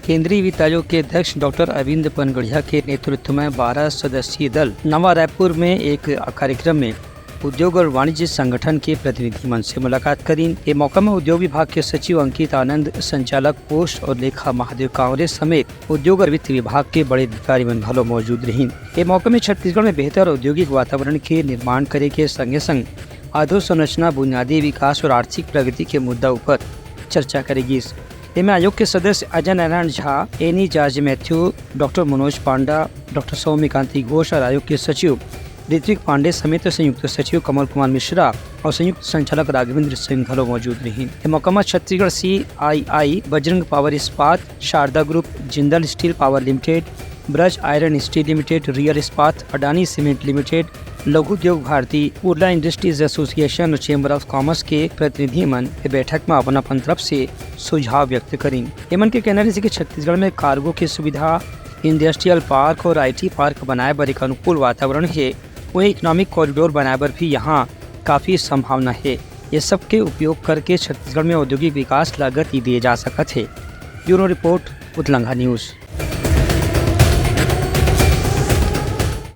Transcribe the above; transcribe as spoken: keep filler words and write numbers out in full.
केंद्रीय वित्त आयोग के अध्यक्ष डॉक्टर अरविंद पनगढ़िया के नेतृत्व में बारह सदस्यीय दल नवा रायपुर में एक कार्यक्रम में उद्योग और वाणिज्य संगठन के प्रतिनिधि मन से मुलाकात करिन। ए मौका में उद्योग विभाग के सचिव अंकित आनंद, संचालक पोस्ट और लेखा महादेव कांवरे समेत उद्योग और वित्त विभाग के बड़े अधिकारी मन घलो मौजूद रहिन। ए मौका में छत्तीसगढ़ में बेहतर औद्योगिक वातावरण के निर्माण करे के संगे संग अधोसंरचना, बुनियादी विकास और आर्थिक प्रगति के मुद्दा ऊपर चर्चा करे गिस। एमे आयोग के सदस्य अजय नारायण झा, एनी जार्ज मैथ्यू, डॉक्टर मनोज पांडा, डॉक्टर सौम्यकांति घोष और आयोग के सचिव ऋत्विक पांडे समेत संयुक्त सचिव कमल कुमार मिश्रा और संयुक्त संचालक राघवेंद्र सिंह घलो मौजूद रहिन। ए मौका म Chhattisgarh C I I, Bajrang power Ispat, Sharda group, Jindal steel power limited, Braj iron steel limited, real Ispat, Adani cement limited, Laghu Udyog Bharati, Urla industries association और चेंबर ऑफ कॉमर्स के प्रतिनिधि मन ए बैठक म अपन अपन तरफ से सुझाव व्यक्त करिन। एमन के कहना रहिस कि छत्तीसगढ़ में कार्गो के सुविधा, इंडस्ट्रियल पार्क और आई टी पार्क बनाए बर एक अनुकूल वातावरण हे, वहीं इकोनॉमिक कॉरिडोर बनाए बर भी यहाँ काफी संभावना हे। ये सब के उपयोग करके छत्तीसगढ़ में औद्योगिक विकास ला गति दिए जा सकत हे। Bureau report, Utlangha news.